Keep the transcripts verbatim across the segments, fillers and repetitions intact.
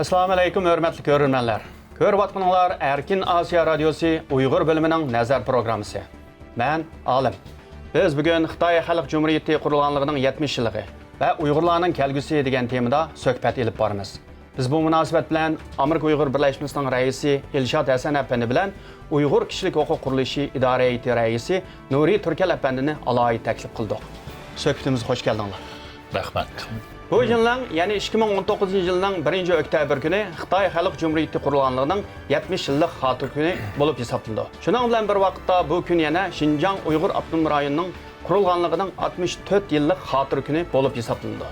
ئەسسالامۇ ئەلەيكۇم، ھۆرمەتلىك كۆرۈرمەنلەر. كۆرۈۋاتقىنىڭلار ئەركىن ئاسىيا رادىيوسى ئۇيغۇر بۆلۈمىنىڭ نەزەر پروگراممىسى. مەن ئالىم. بىز بۈگۈن خىتاي خەلق جۇمھۇرىيىتى قۇرۇلغانلىقىنىڭ يەتمىش يىللىقى ۋە ئۇيغۇرلارنىڭ كەلگۈسى دېگەن تېمىدا سۆھبەت ئېلىپ بارىمىز. بىز بۇ مۇناسىۋەت بىلەن ئامېرىكا ئۇيغۇر بىرلەشمىسىنىڭ رەئىسى ئىلشات ھەسەن ئەپەندى بىلەن ئۇيغۇر كىشىلىك ھوقۇق قۇرۇلۇشى ئىدارە ھەيئىتى رەئىسى نۇرى تۈركەل ئەپەندىنى ئالاھىدە تەكلىپ قىلدۇق. سۆھبىتىمىزگە خوش كەلدىڭلار. رەھمەت. بۇ يىلنىڭ، يەنى ئىككى مىڭ ئون توققۇزىنچى يىلنىڭ بىرىنچى ئۆكتەبىر كۈنى خىتاي خەلق جۇمھۇرىيىتى قۇرۇلغانلىقىنىڭ يەتمىش يىللىق خاتىرە كۈنى بولۇپ ھېسابلىنىدۇ. شۇنىڭ بىلەن بىر ۋاقىتتا بۇ كۈن يەنە شىنجاڭ ئۇيغۇر ئاپتونوم رايونىنىڭ قۇرۇلغانلىقىنىڭ ئاتمىش تۆت يىللىق خاتىرە كۈنى بولۇپ ھېسابلىنىدۇ.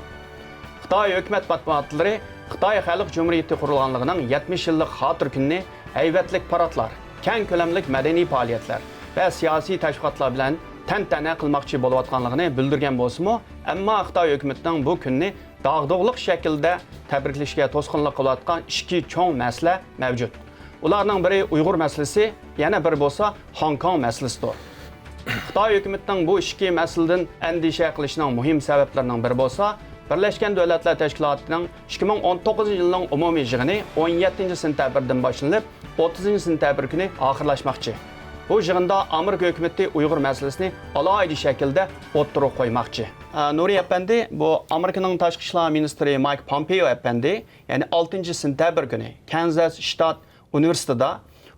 خىتاي ھۆكۈمەت مەتبۇئاتلىرى خىتاي خەلق جۇمھۇرىيىتى قۇرۇلغانلىقىنىڭ يەتمىش يىللىق خاتىرە كۈنىنى ھەيۋەتلىك پاراتلار، كەڭ كۆلەملىك مەدەنىي پائالىيەتلەر ۋە سىياسىي تەشۋىقاتلار بىلەن تەنتەنە قىلماقچى بولۇۋاتقانلىقىنى بىلدۈرگەن بولسىمۇ، ئەمما خىتاي ھۆكۈمىتىنىڭ بۇ كۈننى داغدۇغىلىق شەكىلدە تەبرىكلىشىگە توسقۇنلۇق قىلىۋاتقان ئىككى چوڭ مەسىلە مەۋجۇت. ئۇلارنىڭ بىرى ئۇيغۇر مەسىلىسى، يەنە بىرى بولسا خوڭكوڭ مەسىلىسىدۇر. خىتاي ھۆكۈمىتىنىڭ بۇ ئىككى مەسىلىدىن ئەندىشە قىلىشنىڭ مۇھىم سەۋەبلىرىنىڭ بىرى بولسا، بىرلەشكەن دۆلەتلەر تەشكىلاتىنىڭ ئىككى مىڭ ئون توققۇزىنچى يىلنىڭ ئومۇمىي يىغىنى ئون يەتتىنچى سېنتەبىردىن باشلىنىپ، ئوتتۇزىنچى سېنتەبىر كۈنى ئاخىرلاشماقچى. بۇ يىغىندا ئامېرىكا ھۆكۈمىتى ئۇيغۇر مەسىلىسىنى ئالاھىدە شەكىلدە ئوتتۇرىغا قويماقچى. ئە، نۇرى ئەپەندى، بۇ ئامېرىكىنىڭ تاشقى ئىشلار مىنىستىرى مايك پومپېئو ئەپەندى، يەنى ئالتىنچى سېنتەبىر كۈنى كەنزاس شتات ئۇنىۋېرسىتېتىدا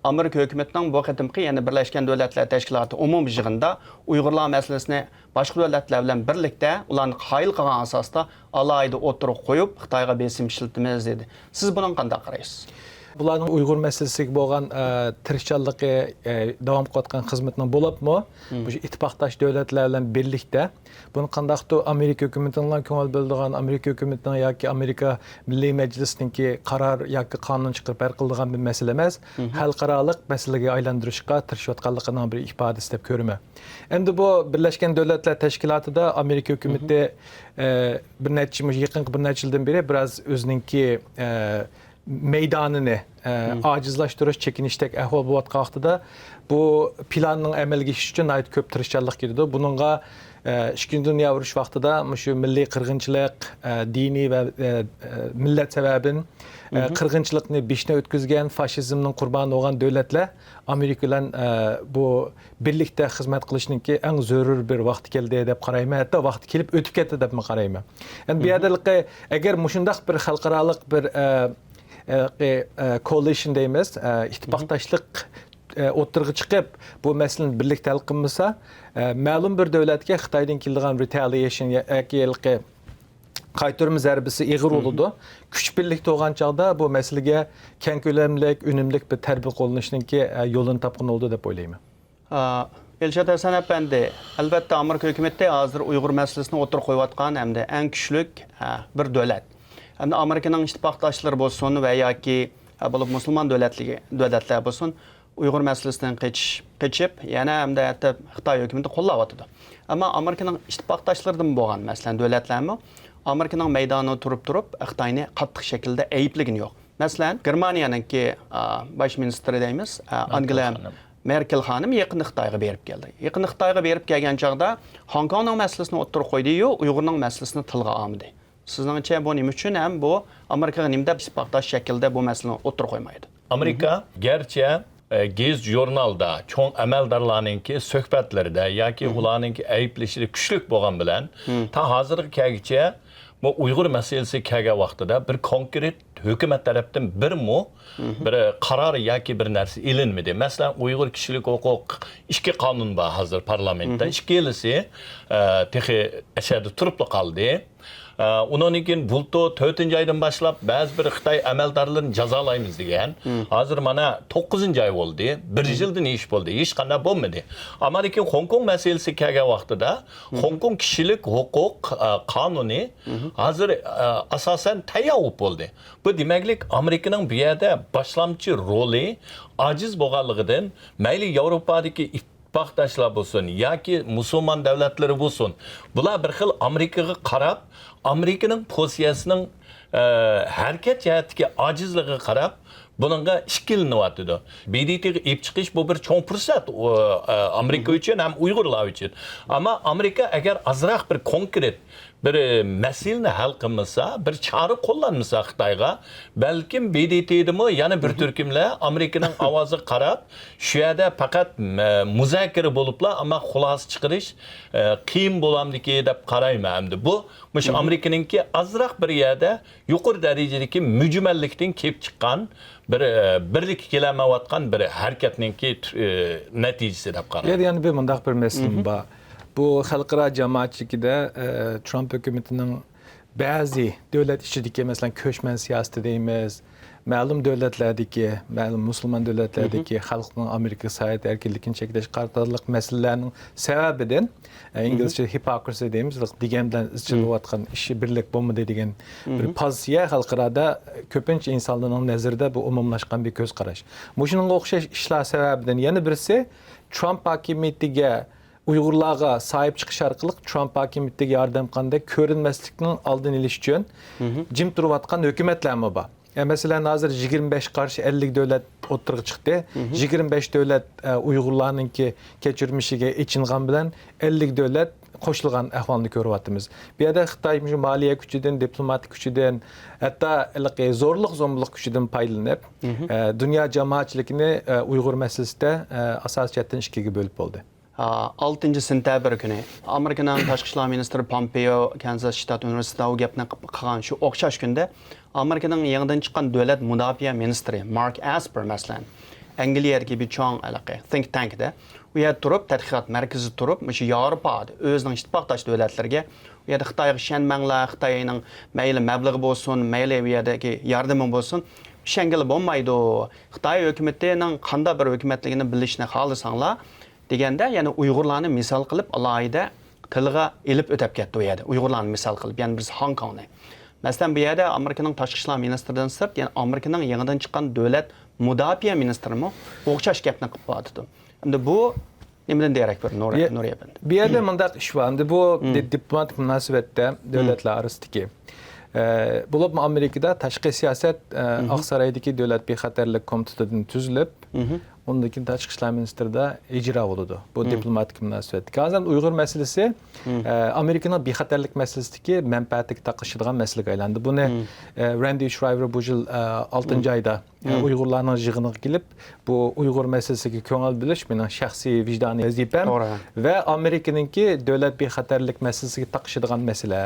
ئامېرىكا ھۆكۈمىتىنىڭ بۇ قېتىمقى، يەنى بىرلەشكەن دۆلەتلەر تەشكىلاتى ئومۇمىي يىغىنىدا ئۇيغۇرلار مەسىلىسىنى باشقا دۆلەتلەر بىلەن بىرلىكتە ئۇلارنى قايىل قىلغان ئاساستا ئالاھىدە ئوتتۇرىغا قويۇپ، خىتايغا بېسىم ئىشلىتىمىز دېدى. سىز بۇنىڭغا قانداق قارايسىز؟ بۇلارنىڭ ئۇيغۇر مەسىلىسىگە بولغان، ئە، تىرىشچانلىقى، ئە، داۋام قىلىۋاتقان خىزمىتىنىڭ بولۇپمۇ، مۇشۇ ئىتتىپاقداش دۆلەتلەر بىلەن بىرلىكتە بۇنى قانداقتۇر ئامېرىكا ھۆكۈمىتىنىڭلا كۆڭۈل بۆلىدىغان، ئامېرىكا ھۆكۈمىتىنىڭ ياكى ئامېرىكا مىللىي مەجلىسىنىڭكى قارار ياكى قانۇن چىقىرىپ ھەل قىلىدىغان بىر مەسىلە ئەمەس، خەلقئارالىق مەسىلىگە ئايلاندۇرۇشقا تىرىشىۋاتقانلىقىنىڭ بىر ئىپادىسى دەپ كۆرىمەن. ئەمدى بۇ بىرلەشكەن دۆلەتلەر تەشكىلاتىدا ئامېرىكا ھۆكۈمىتى، ئە، بىر نەچچە، يېقىنقى بىر نەچچە يىلدىن بېرى بىراز ئۆزىنىڭكى، ئە، مەيدانىنى، ئە، ئاجىزلاشتۇرۇش، چېكىنىشتەك ئەھۋال بولۇۋاتقان ۋاقتىدا، بۇ پىلاننىڭ ئەمەلگە ئېشىشى ئۈچۈن ناھايىتى كۆپ تىرىشچانلىق كېتىدۇ. بۇنىڭغا، ئە، ئىككىنچى دۇنيا ئۇرۇشى ۋاقتىدا مۇشۇ مىللىي قىرغىنچىلىق، ئە، دىنىي ۋە، ئە، ئە، مىللەت سەۋەبىدىن، ئە، قىرغىنچىلىقنى بېشىدىن ئۆتكۈزگەن، فاشىزمنىڭ قۇربانى بولغان دۆلەتلەر ئامېرىكا بىلەن، ئە، بۇ بىرلىكتە خىزمەت قىلىشنىڭكى ئەڭ زۆرۈر بىر ۋاقتى كەلدى دەپ قارايمەن. ھەتتا ۋاقتى كېلىپ ئۆتۈپ كەتتى دەپمۇ قارايمەن. ئەمدى بۇ يەردە ئەگەر مۇشۇنداق بىر خەلقئارالىق بىر، ئە، ئە، ئە، كوللىشن دەيمىز، ئە، ئىتتىپاقداشلىق، ئە، ئوتتۇرىغا چىقىپ، بۇ مەسىلىنى بىرلىكتە ھەل قىلمىسا، ئە، مەلۇم بىر دۆلەتكە خىتايدىن كېلىدىغان رېتالىيەيشن ياكى ھېلىقى قايتۇرما زەربىسى ئېغىر بولىدۇ. كۈچ بىرلىكتە بولغان چاغدا بۇ مەسىلىگە كەڭ كۆلەملىك، ئۈنۈملۈك بىر تەدبىر قوللىنىشنىڭكى، ئە، يولىنى تاپقىلى بولىدۇ دەپ ئويلايمەن. ئا، ئىلشات ھەسەن ئەپەندى، ئەلۋەتتە، ئامېرىكا ھۆكۈمىتى ھازىر ئۇيغۇر مەسىلىسىنى ئوتتۇرىغا قويۇۋاتقان ھەمدە ئەڭ كۈچلۈك، ھە، بىر دۆلەت. ھەمدە ئامېرىكىنىڭ ئىتتىپاقداشلىرى بولسۇن ۋە ياكى، ھە، بولۇپ مۇسۇلمان دۆلەتلىكى، دۆلەتلەر بولسۇن، ئۇيغۇر مەسىلىسىدىن قېچىش، قېچىپ، يەنە ھەمدە ھەتتا خىتاي ھۆكۈمىتى قوللاۋاتىدۇ. ئەمما ئامېرىكىنىڭ ئىتتىپاقداشلىرىدىن بولغان، مەسىلەن، دۆلەتلەرمۇ ئامېرىكىنىڭ مەيدانىدا تۇرۇپ تۇرۇپ، خىتاينى قاتتىق شەكىلدە ئەيىبلىگىنى يوق. مەسىلەن، گېرمانىيەنىڭكى، ئا، باش مىنىستىرى دەيمىز، ئا، مېركېل ئانگېلا خانىم. مېركېل خانىم يېقىندا خىتايغا بېرىپ كەلدى. يېقىندا خىتايغا بېرىپ كەلگەن چاغدا خوڭكوڭنىڭ مەسىلىسىنى ئوتتۇرىغا قويدى-يۇ، ئۇيغۇرنىڭ مەسىلىسىنى تىلغا ئالمىدى. سىزنىڭچە بۇ نېمە ئۈچۈن ھەم بۇ ئامېرىكىغا نېمە دەپ ئىتتىپاقداش شەكىلدە بۇ مەسىلىنى ئوتتۇرىغا قويمايدۇ؟ ئامېرىكا گەرچە، ئە، گېزىت ژۇرنالدا چوڭ ئەمەلدارلارنىڭكى سۆھبەتلىرىدە ياكى ئۇلارنىڭكى ئەيىبلىشىدە كۈچلۈك بولغان بىلەن، تا ھازىرغا كەلگۈچە بۇ ئۇيغۇر مەسىلىسىگە كەلگەن ۋاقتىدا بىر كونكرېت ھۆكۈمەت تەرەپتىن بىرمۇ بىر قارار ياكى بىر نەرسە ئېلىنمىدى. مەسىلەن، ئۇيغۇر كىشىلىك ھوقۇق ئىككى قانۇن بار ھازىر پارلامېنتتا. ئىككىلىسى، ئە، تېخى ئەشەدە تۇرۇپلا قالدى. ئە، ئۇنىڭدىن كېيىن بۇلتۇر تۆتىنچى ئايدىن باشلاپ بەزى بىر خىتاي ئەمەلدارلىرىنى جازالايمىز دېگەن. ھازىر مانا توققۇزىنچى ئاي بولدى. بىر يىلدىن ئېشىپ بولدى. ھېچقانداق بولمىدى. ئامما لېكىن خوڭكوڭ مەسىلىسىگە كەلگەن ۋاقتىدا خوڭكوڭ كىشىلىك ھوقۇق، ئە، قانۇنى ھازىر، ئە، ئاساسەن تەييار بولۇپ بولدى. بۇ دېمەكلىك، ئامېرىكىنىڭ بۇ يەردە باشلامچى رولى ئاجىز بولغانلىقىدىن، مەيلى ياۋروپادىكى ئىتتىپاقداشلار بولسۇن ياكى مۇسۇلمان دۆلەتلىرى بولسۇن، بۇلار بىر خىل ئامېرىكىغا قاراپ، ئامېرىكىنىڭ پوزىتسىيەسىنىڭ، ئە، ھەرىكەت جەھەتتىكى ئاجىزلىقىغا قاراپ، بۇنىڭغا ئىككىلىنىۋاتىدۇ. ب د ت غا ئېلىپ چىقىش بۇ بىر چوڭ پۇرسەت، ئۇ، ئە، ئامېرىكا ئۈچۈن ھەم ئۇيغۇرلار ئۈچۈن. ئەمما ئامېرىكا ئەگەر ئازراق بىر كونكرېت بىر مەسىلىنى ھەل قىلمىسا، بىر چارە قوللانمىسا خىتايغا، بەلكىم ب د ت دىمۇ يەنە بىر تۈركۈملەر ئامېرىكىنىڭ ئاۋازىغا قاراپ، شۇ يەردە پەقەت مە-، مۇزاكىرە بولۇپلا، ئەمما خۇلاسە چىقىرىش، ئە، قىيىن بولامدىكى دەپ قارايمەن ئەمدى. بۇ، مۇشۇ ئامېرىكىنىڭكى ئازراق بىر يەردە يۇقىرى دەرىجىدىكى مۈجمەللىكتىن كېلىپ چىققان بىر، ئە، بىرلىككە كېلەلمەيۋاتقان بىر ھەرىكەتنىڭكى، ئە، نەتىجىسى دەپ قارايمەن. يەنە، يەنە بىر مۇنداق بىر مەسىلىمۇ بار. بۇ خەلقئارا جامائەتچىلىكىدە، ئە، ترامپ ھۆكۈمىتىنىڭ بەزى دۆلەت ئىچىدىكى، مەسىلەن، كۆچمەن سىياسىتى دەيمىز، مەلۇم دۆلەتلەردىكى، مەلۇم مۇسۇلمان دۆلەتلەردىكى خەلقنىڭ ئامېرىكىغا ساياھەت ئەركىنلىكىنى چەكلەش قاتارلىق مەسىلىلەرنىڭ سەۋەبىدىن، ئە، ئىنگلىزچە hypocrisy دەيمىز، دېگەن بىلەن ئىزچىل بولۇۋاتقان ئىشى بىرلىك بولمىدى دېگەن بىر پوزىتسىيە خەلقئارادا كۆپىنچە ئىنسانلارنىڭ نەزىرىدە بۇ ئومۇملاشقان بىر كۆز قاراش. مۇشۇنىڭغا ئوخشاش ئىشلار سەۋەبىدىن يەنە بىرسى، ترامپ ھاكىمىيىتىگە ئۇيغۇرلارغا ساھىب چىقىش ئارقىلىق ترامپ ھاكىمىيىتىگە ياردەم قىلغاندەك كۆرۈنمەسلىكنىڭ ئالدىنى ئېلىش ئۈچۈن جىم تۇرۇۋاتقان ھۆكۈمەتلەرمۇ بار. ئە، مەسىلەن، ھازىر يىگىرمە بەش قارشى ئەللىك دۆلەت ئوتتۇرىغا چىقتى. يىگىرمە بەش دۆلەت، ئە، ئۇيغۇرلارنىڭكى كەچۈرمىشىگە ئېچىنغان بىلەن ئەللىك دۆلەت قوشۇلغان ئەھۋالنى كۆرۈۋاتىمىز. بۇ يەردە خىتاي مۇشۇ مالىيە كۈچىدىن، دىپلوماتىك كۈچىدىن، ھەتتا ھېلىقى زورلۇق زومبۇلۇق كۈچىدىن پايدىلىنىپ، ئە، دۇنيا جامائەتچىلىكىنى، ئە، ئۇيغۇر مەسىلىسىدە، ئە، ئاساسىي جەھەتتىن ئىككىگە بۆلۈپ بولدى. ئالتىنچى سېنتەبىر كۈنى ئامېرىكىنىڭ تاشقى ئىشلار مىنىستىرى پومپېئو كانزاس شتات ئۇنىۋېرسىتېتىدا ئۇ گەپنى قىلغان شۇ ئوخشاش كۈندە ئامېرىكىنىڭ يېڭىدىن چىققان دۆلەت مۇداپىئە مىنىستىرى مارك ئەسپېر، مەسىلەن، ئەنگلىيەدىكى بىر چوڭ ھېلىقى think tankدا ئۇ يەردە تۇرۇپ، تەتقىقات مەركىزىدە تۇرۇپ، مۇشۇ ياۋروپادا ئۆزىنىڭ ئىتتىپاقداش دۆلەتلىرىگە، ئۇ يەردە خىتايغا ئىشەنمەڭلار، خىتاينىڭ مەيلى مەبلىغى بولسۇن، مەيلى ئۇ يەردىكى ياردىمى بولسۇن، ئىشەنگىلى بولمايدۇ. خىتاي ھۆكۈمىتىنىڭ قانداق بىر ھۆكۈمەتلىكىنى بىلىشنى خالىساڭلار، دېگەندە، يەنە ئۇيغۇرلارنى مىسال قىلىپ ئالاھىدە تىلغا ئېلىپ ئۆتەپ كەتتى ئۇ يەردە، ئۇيغۇرلارنى مىسال قىلىپ، يەنە بىرسى خوڭكوڭنى. مەسىلەن، بۇ يەردە ئامېرىكىنىڭ تاشقى ئىشلار مىنىستىرىدىن سىرت، يەنە ئامېرىكىنىڭ يېڭىدىن چىققان دۆلەت مۇداپىئە مىنىستىرىمۇ ئوخشاش گەپنى قىلىپ بارىدۇ. ئەمدى بۇ نېمىدىن دېرەك بېرىدۇ، نۇر-، يە-، نۇرى ئەپەندى؟ بۇ يەردە مۇنداق ئىش بار. ئەمدى بۇ دى-، دىپلوماتىك مۇناسىۋەتتە دۆلەتلەر ئارىسىدىكى، ئە، بولۇپمۇ ئامېرىكىدا تاشقى سىياسەت، ئە، ئاقسارايدىكى دۆلەت بىخەتەرلىك كومىتېتىدىن تۈزۈلۈپ، ئۇندىن كېيىن تاشقى ئىشلار مىنىستىرىدا ئىجرا بولىدۇ. بۇ دىپلوماتىك مۇناسىۋەتتىكى. ھازىر ئۇيغۇر مەسىلىسى، ئە، ئامېرىكىنىڭ بىخەتەرلىك مەسىلىسىدىكى مەنپەئەتىگە تاقىشىدىغان مەسىلىگە ئايلاندى. بۇنى، ئە، رەندى شرايۋېر بۇ يىل، ئە، ئالتىنچى ئايدا، ئە، ئۇيغۇرلارنىڭ يىغىنىغا كېلىپ، بۇ ئۇيغۇر مەسىلىسىگە كۆڭۈل بۆلۈش مېنىڭ شەخسىي ۋىجدانىي ۋەزىپەم ۋە ئامېرىكىنىڭكى دۆلەت بىخەتەرلىك مەسىلىسىگە تاقىشىدىغان مەسىلە.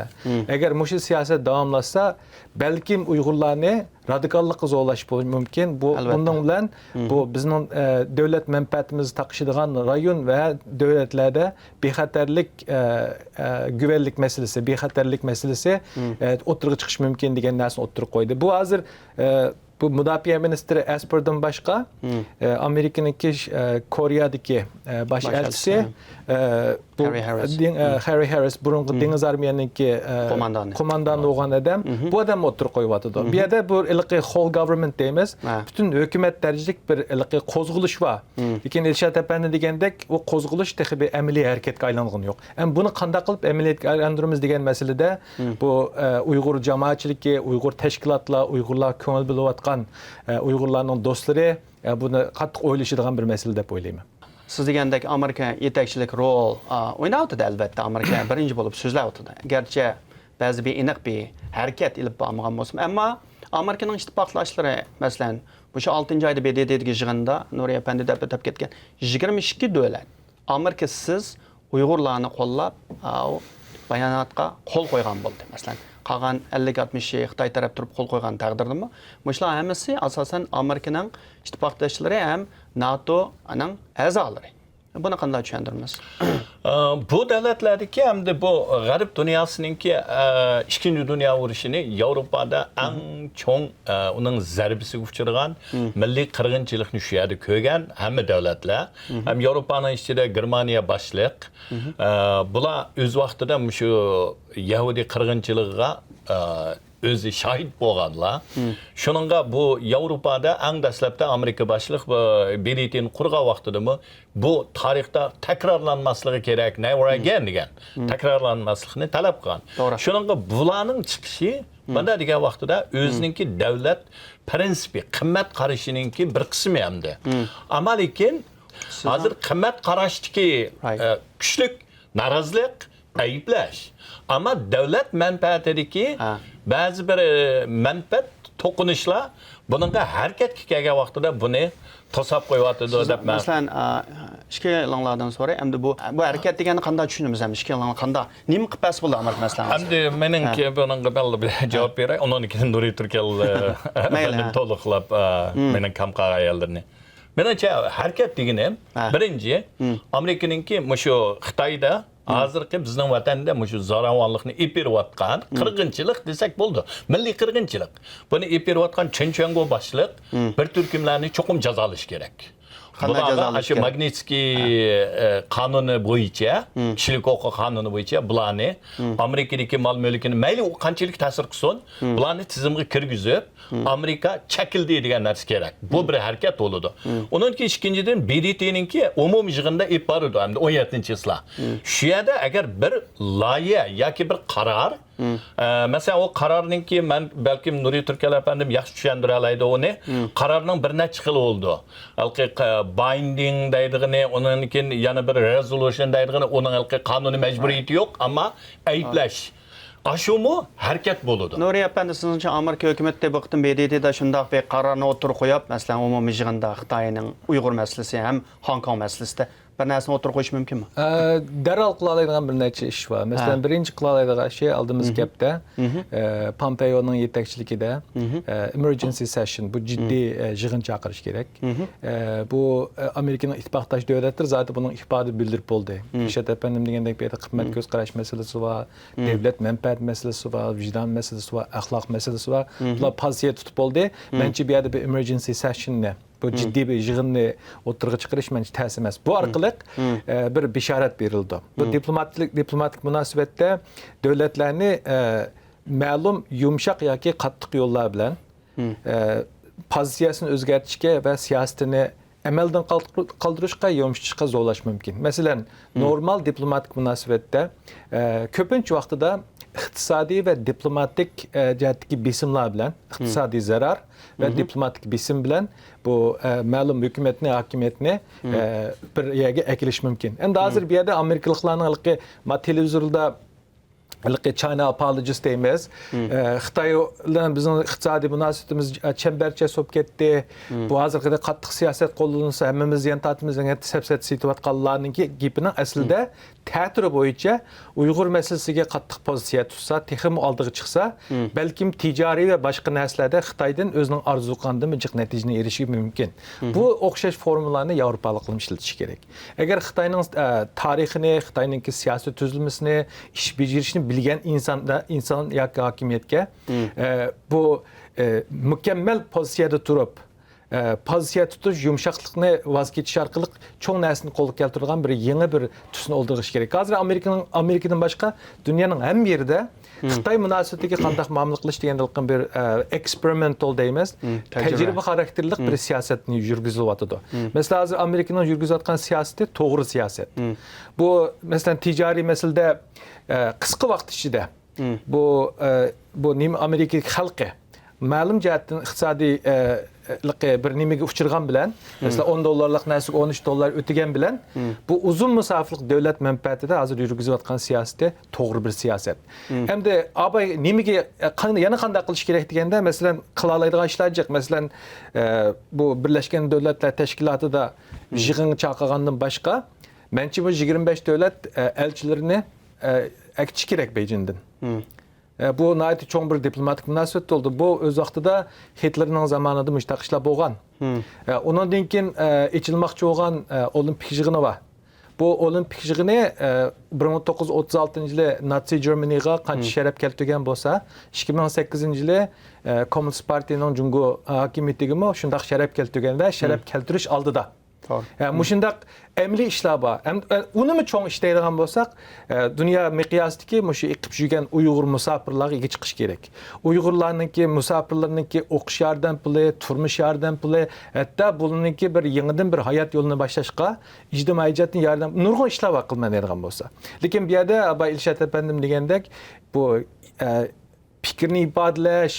ئەگەر مۇشۇ سىياسەت داۋاملاشسا، بەلكىم ئۇيغۇرلارنى رادىكاللىققا زورلاش بولۇشى مۇمكىن. بۇ، ئەلۋەتتە. بۇنىڭ بىلەن بۇ بىزنىڭ، ئە، دۆلەت مەنپەئەتىمىزگە تاقىشىدىغان رايون ۋە دۆلەتلەردە بىخەتەرلىك، ئە، ئە، گۈۋەنلىك مەسىلىسى، بىخەتەرلىك مەسىلىسى، ئە، ئوتتۇرىغا چىقىشى مۇمكىن دېگەن نەرسىنى ئوتتۇرىغا قويدى. بۇ ھازىر، ئە، بۇ مۇداپىئە مىنىستىرى ئەسپېردىن باشقا، ئە، ئامېرىكىنىڭكى، ئە، كورېيادىكى، ئە، باش باش ئەلچىسى، ئەلچىسى، ئە، بۇ ھەررى ھەررىس. دېڭ-، ئە، ھەررى ھەررىس، بۇرۇنقى دېڭىز ئارمىيەنىڭكى، ئە، قوماندانى. قوماندانى بولغان ئادەم، بۇ ئادەم ئوتتۇرىغا قويۇۋاتىدۇ. بۇ يەردە بۇ ھېلىقى whole government دەيمىز، پۈتۈن ھۆكۈمەت دەرىجىلىك بىر ھېلىقى قوزغىلىش بار. لېكىن ئىلشات ئەپەندى دېگەندەك، ئۇ قوزغىلىش تېخى بىر ئەمەلىي ھەرىكەتكە ئايلانغىنى يوق. ئەمما بۇنى قانداق قىلىپ ئەمەلىيەتكە ئايلاندۇرىمىز دېگەن مەسىلىدە، بۇ، ئە، ئۇيغۇر جامائەتچىلىكى، ئۇيغۇر تەشكىلاتلار، ئۇيغۇرلار كۆڭۈل بۆلۈۋاتقان، ئە، ئۇيغۇرلارنىڭ دوستلىرى، ئە، بۇنى قاتتىق ئويلىشىدىغان بىر مەسىلە دەپ ئويلايمەن. سىز دېگەندەك ئامېرىكا يېتەكچىلىك رول، ئا، ئويناۋاتىدۇ، ئەلۋەتتە، ئامېرىكا بىرىنچى بولۇپ سۆزلەۋاتىدۇ. گەرچە بەزى بىر ئېنىق بىر ھەرىكەت ئېلىپ بارمىغان بولسىمۇ، ئەمما ئامېرىكىنىڭ ئىتتىپاقداشلىرى، مەسىلەن، مۇشۇ ئالتىنچى ئايدا ب د ت دىكى يىغىندا نۇرى ئەپەندى دەپ ئۆتۈپ كەتكەن يىگىرمە ئىككى دۆلەت ئامېرىكىسىز ئۇيغۇرلارنى قوللاپ، ئاۋۇ باياناتقا قول قويغان بولدى. مەسىلەن، قالغان ئەللىك ئاتمىشى خىتاي تەرەپ تۇرۇپ قول قويغان تەقدىردىمۇ، مۇشۇلار ھەممىسى ئاساسەن ئامېرىكىنىڭ ئىتتىپاقداشلىرى ھەم ناتونىڭ ئەزالىرى. بۇنى قانداق چۈشەندۈرىمىز؟ ئە، بۇ دۆلەتلەردىكى ھەمدە بۇ غەرب دۇنياسىنىڭكى، ئە، ئىككىنچى دۇنيا ئۇرۇشىنى ياۋروپادا ئەڭ چوڭ، ئە، ئۇنىڭ زەربىسىگە ئۇچرىغان مىللىي قىرغىنچىلىقنى شۇ يەردە كۆرگەن ھەممە دۆلەتلەر. ھەم ياۋروپانىڭ ئىچىدە گېرمانىيە باشلىق. ئە، بۇلار ئۆز ۋاقتىدا مۇشۇ يەھۇدىي قىرغىنچىلىقىغا، ئە، ئۆزى شاھىت بولغانلار. شۇنىڭغا بۇ ياۋروپادا ئەڭ دەسلەپتە ئامېرىكا باشلىق بۇ ب د ت نى قۇرغان ۋاقتىدىمۇ بۇ تارىختا تەكرارلانماسلىقى كېرەك، never again دېگەن، تەكرارلانماسلىقنى تەلەپ قىلغان. توغرا. شۇنىڭغا بۇلارنىڭ چىقىشى، مانا دېگەن ۋاقتىدا ئۆزىنىڭكى دۆلەت پىرىنسىپى، قىممەت قارىشىنىڭكى بىر قىسمى ئەمدى. ئەمما لېكىن ھازىر قىممەت قاراشتىكى، ئە، كۈچلۈك نارازىلىق ئەيىبلەش. ئەمما دۆلەت مەنپەئەتىدىكى ھە. بەزى بىر، ئە، مەنپەئەت توقۇنۇشلار بۇنىڭغا ھەرىكەتكە كەلگەن ۋاقتىدا بۇنى توساپ قويۇۋاتىدۇ سىز، دەپ مەن مەسىلەن، ئا، ئىككىڭلاردىن سوراي. ئەمدى بۇ، بۇ ھەرىكەت دېگەننى قانداق چۈشىنىمىز؟ ھەم ئىككىڭلار قانداق، نېمە قىلىپ بەرسە بولىدۇ ئامېرىكا مەسىلەن؟ ئەمدى مېنىڭكى ھە. بۇنىڭغا مەن بىر جاۋاب بېرەي. ئۇنىڭدىن كېيىن نۇرى تۈركەل، ئە، مەيلى، ئەپەندىم ھە. تولۇقلاپ، ئە، مم. مېنىڭ كەم قالغان يەرلىرىنى. مېنىڭچە، ھەرىكەت دېگىنى، ھە. بىرىنچى، مم. ئامېرىكىنىڭكى مۇشۇ خىتايدا مم. ھازىرقى بىزنىڭ ۋەتەندە مۇشۇ زوراۋانلىقنى ئېلىپ بېرىۋاتقان مم. قىرغىنچىلىق دېسەك بولىدۇ. مىللىي قىرغىنچىلىق. بۇنى ئېلىپ بېرىۋاتقان چېن چۈەنگو باشلىق مم. بىر تۈركۈملەرنى چوقۇم جازالاش كېرەك. قانداق بۇلارغا جازالاش ئاشۇ كېرەك؟ ماگنىتسكىي، ھە. ئە، قانۇنى بويىچە، مم. كىشىلىك ھوقۇق قانۇنى بويىچە بۇلارنى مم. ئامېرىكىدىكى مال مۈلكىنى مەيلى ئۇ قانچىلىك تەسىر قىلسۇن، مم. بۇلارنى تىزىمغا كىرگۈزۈپ، مم. ئامېرىكا چېكىندى دېگەن نەرسە كېرەك. بۇ مم. بىر ھەرىكەت بولىدۇ. مم. ئۇنىڭ كېيىن ئىككىنچىدىن، ب د ت نىڭكى ئومۇمىي يىغىندا ئېلىپ بارىدۇ ئەمدى ئون يەتتىنچى چىسلا. مم. شۇ يەردە ئەگەر بىر لايىھە ياكى بىر قارار، مم. ئە، مەسىلەن، ئۇ قارارنىڭكى، مەن بەلكىم نۇرى تۈركەل ئەپەندىم ياخشى چۈشەندۈرەلەيدۇ ئۇنى. مم. قارارنىڭ بىر نەچچە خىلى بولىدۇ. ھېلىقى ق-، بايندىڭ دەيدىغىنى، ئۇنىڭدىن كېيىن يەنە بىر رېزولۇشن دەيدىغىنى، ئۇنىڭ ھېلىقى قانۇنىي مەجبۇرىيىتى يوق، ئەمما ئەيىبلەش. ئاشۇمۇ ھەرىكەت بولىدۇ. نۇرى ئەپەندى، سىزنىڭچە ئامېرىكا ھۆكۈمىتى بۇ قېتىم ب د ت دا شۇنداق بىر قارارنى ئوتتۇرىغا قويۇپ، مەسىلەن، ئومۇمىي يىغىندا خىتاينىڭ ئۇيغۇر مەسىلىسى ھەم خوڭكوڭ مەسىلىسىدە بىر نەرسىنى ئوتتۇرىغا قويۇشى مۇمكىنمۇ؟ ئە، دەرھال قىلالايدىغان بىر نەچچە ئىش بار. مەسىلەن، ھە. بىرىنچى قىلالايدىغان ئىشى ئالدىمىزدىكى مم. ھەپتە، مم. ئە، پامپېئونىڭ يېتەكچىلىكىدە، مم. ئە، ئېمېرجېنسى سېشن، بۇ جىددىي، مم. ئە، يىغىن چاقىرىش كېرەك. مم. ئە، بۇ، ئە، ئامېرىكىنىڭ ئىتتىپاقداش دۆلەتلىرى زادى بۇنىڭ ئىپادە بىلدۈرۈپ بولدى. مم. ئىرشات ئەپەندىم دېگەندەك، بۇ يەردە قىممەت مم. كۆز قاراش مەسىلىسى بار، مم. دۆلەت مەنپەئەت مەسىلىسى بار، ۋىجدان مەسىلىسى بار، ئەخلاق مەسىلىسى بار. مم. بۇلار پوزىتسىيە تۇتۇپ بولدى. مم. مەنچە بۇ يەردە بىر ئېمېرجېنسى سېشننى بۇ مم. جىددىي بىر يىغىننى ئوتتۇرىغا چىقىرىش مەنچە تەس ئەمەس. بۇ مم. ئارقىلىق، مم. ئە، بىر بېشارەت بېرىلىدۇ. بۇ مم. دىپلوماتلىق، دىپلوماتىك مۇناسىۋەتتە دۆلەتلەرنى، ئە، مەلۇم يۇمشاق ياكى قاتتىق يوللار بىلەن، مم. ئە، پوزىتسىيەسىنى ئۆزگەرتىشكە ۋە سىياسىتىنى ئەمەلدىن قالدۇر-، قالدۇرۇشقا، يۇمشىتىشقا زورلاش مۇمكىن. مەسىلەن، مم. نورمال دىپلوماتىك مۇناسىۋەتتە، ئە، كۆپىنچە ۋاقتىدا ئىقتىسادىي ۋە دىپلوماتىك، ئە، جەھەتتىكى بېسىملار بىلەن، مم. ئىقتىسادىي زەرەر ۋە مم. دىپلوماتىك بېسىم بىلەن بۇ، ئە، مەلۇم ھۆكۈمەتنى، ھاكىمىيەتنى، مم. ئە، بىر يەرگە ئەكېلىش مۇمكىن. ئەمدى ھازىر مم. بۇ يەردە ئامېرىكىلىقلارنىڭ ھېلىقى ما تېلېۋىزوردا ھېلىقى چاينا ئاپولوجىست دەيمىز. مم. ئە، خىتاي بىلەن بىزنىڭ ئىقتىسادىي مۇناسىۋىتىمىز، ئە، چەمبەرچاس بولۇپ كەتتى. مم. بۇ ھازىرقىدەك قاتتىق سىياسەت قوللىنىلسا، ھەممىمىز زىيان تارتىمىز دېگەن سەپسەتە سېتىۋاتقانلارنىڭكى گېپىنىڭ ئەسلىدە مم. تەتۈرى بويىچە ئۇيغۇر مەسىلىسىگە قاتتىق پوزىتسىيە تۇتسا، تېخىمۇ ئالدىغا چىقسا، مم. بەلكىم تىجارىي ۋە باشقا نەرسىلەردە خىتايدىن ئۆزىنىڭ ئارزۇ قىلغاندىنمۇ جىق نەتىجىنى ئېرىشىشى مۇمكىن. مم. بۇ ئوخشاش فورمۇلانى ياۋروپالىقلارمۇ ئىشلىتىشى كېرەك. ئەگەر خىتاينىڭ، ئە، تارىخىنى، خىتاينىڭكى سىياسىي تۈزۈلمىسىنى، ئىش بېجىرىشنى بىلگەن ئىنساندا، ئىنسان ياكى ھاكىمىيەتكە، مم. ئە، بۇ، ئە، مۇكەممەل پوزىتسىيەدە تۇرۇپ، ئە، پوزىتسىيە تۇتۇش، يۇمشاقلىقنى ۋاز كېچىش ئارقىلىق چوڭ نەرسىنى قولغا كەلتۈرىدىغان بىر يېڭى بىر تۈسنى ئالدۇرغىشى كېرەك. ھازىر ئامېرىكىنىڭ، ئامېرىكىدىن باشقا دۇنيانىڭ ھەممە يېرىدە مم. خىتاي مۇناسىۋىتىگە قانداق مۇئامىلە قىلىش دېگەندىكىن بىر، ئە، ئېكسپېرىمېنتال دەيمىز. مم، تەجرىبە. تەجرىبە خاراكتېرلىك بىر مم. سىياسەتنى يۈرگۈزۈلۈۋاتىدۇ. مم. مەسىلەن، ھازىر ئامېرىكىنىڭ يۈرگۈزۈۋاتقان سىياسىتى توغرا سىياسەت. مم. بۇ، مەسىلەن، تىجارىي مەسىلىدە، ئە، قىسقا ۋاقىت ئىچىدە مم. بۇ، ئە، بۇ نېمە ئامېرىكا خەلقى مەلۇم جەھەتتىن ئىقتىسادىي، ئە، لىقى بىر نېمىگە ئۇچرىغان بىلەن، مم. مەسىلەن، ئون دوللارلىق نەرسىگە ئون ئۈچ دوللار ئۆتىگەن بىلەن، مم. بۇ ئۇزۇن مۇساپىلىق دۆلەت مەنپەئەتىدە ھازىر يۈرگۈزۈۋاتقان سىياسىتى توغرا بىر سىياسەت. مم. ئەمدى ئاباي نېمىگە، قان-، يەنە قانداق قىلىش كېرەك دېگەندە، مەسىلەن، قىلالايدىغان ئىشلار جىق. مەسىلەن، ئە، بۇ بىرلەشكەن دۆلەتلەر تەشكىلاتىدا مم. يىغىنغا چاقىرغاندىن باشقا، مەنچە بۇ يىگىرمە بەش دۆلەت، ئە، ئەلچىلىرىنى، ئە، ئەكېتىش كېرەك بېيجىڭدىن. مم. ئە، بۇ ناھايىتى چوڭ بىر دىپلوماتىك مۇناسىۋەت بولدى. بۇ ئۆز ۋاقتىدا ھىتلېرنىڭ زامانىدا مۇشۇنداق ئىشلار بولغان. مم. ئە، ئۇنىڭدىن كېيىن، ئە، ئېچىلماقچى بولغان، ئە، ئولىمپىك يىغىنى بار. بۇ ئولىمپىك يىغىنى، ئە، بىر مىڭ توققۇز يۈز ئوتتۇز ئالتىنچى يىلى ناتسى گېرمانىغا قانچە مم. شەرەپ كەلتۈرگەن بولسا، ئىككى مىڭ سەككىزىنچى يىلى، ئە، كوممۇنىست پارتىيىنىڭ جۇڭگو ھاكىمىيىتىگىمۇ شۇنداق شەرەپ كەلتۈرگەن ۋە شەرەپ مم. كەلتۈرۈش ئالدىدا. توغرا. ئە، مۇشۇنداق ئەمەلىي ئىشلار بار. ئەم-، ئە، ئۇنىمۇ چوڭ ئىش دەيدىغان بولساق، ئە، دۇنيا مىقياسىدىكى مۇشۇ ئېقىپ يۈرگەن ئۇيغۇر مۇساپىرلارغا ئىگە چىقىش كېرەك. ئۇيغۇرلارنىڭكى، مۇساپىرلارنىڭكى ئوقۇش ياردەم پۇلى، تۇرمۇش ياردەم پۇلى، ھەتتا بۇلارنىڭكى بىر يېڭىدىن بىر ھايات يولىنى باشلاشقا ئىجتىمائىي جەھەتتىن ياردەم، نۇرغۇن ئىشلار بار قىلمايدىغان بولسا. لېكىن بۇ يەردە ئاباي ئىلشات ئەپەندىم دېگەندەك، بۇ، ئە، پىكىرنى ئىپادىلەش